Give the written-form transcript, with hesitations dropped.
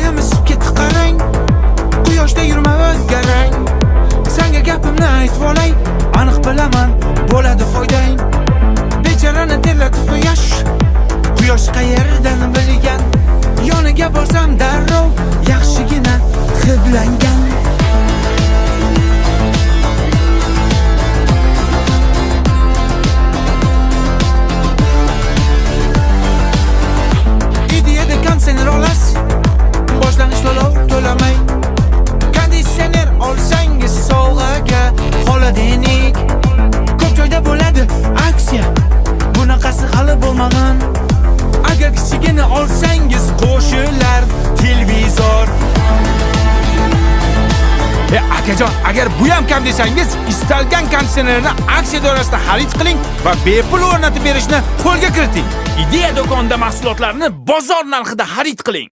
Havoyam isib ketdi, qarang. Quyoshda yurma garang. Sanga gapimni aytib olay, aniq bilaman, bo'ladi foydang. Becharani terlatib quyosh. Quyosh qayerdan bilgan? Yoniga borsam, darrov yaxshigina hidlangan. Ideyada konditsioner olasiz, boshlang'ich to'lov to'lamay. Konditsioner olsangiz sovg'aga холодильник. Ko'p joyda bo'ladi aksiya, bunaqasi hali bo'lmagan. Agar kichigini olsangiz, qo'shilar televizor. E akajon, agar bu ham kam desangiz, istalgan konditsionerni aksiya doirasida xarid qiling va bepul o'rnatib berishni qo'lga kiriting. Ideya do'konida mahsulotlarni bozor narxida xarid qiling.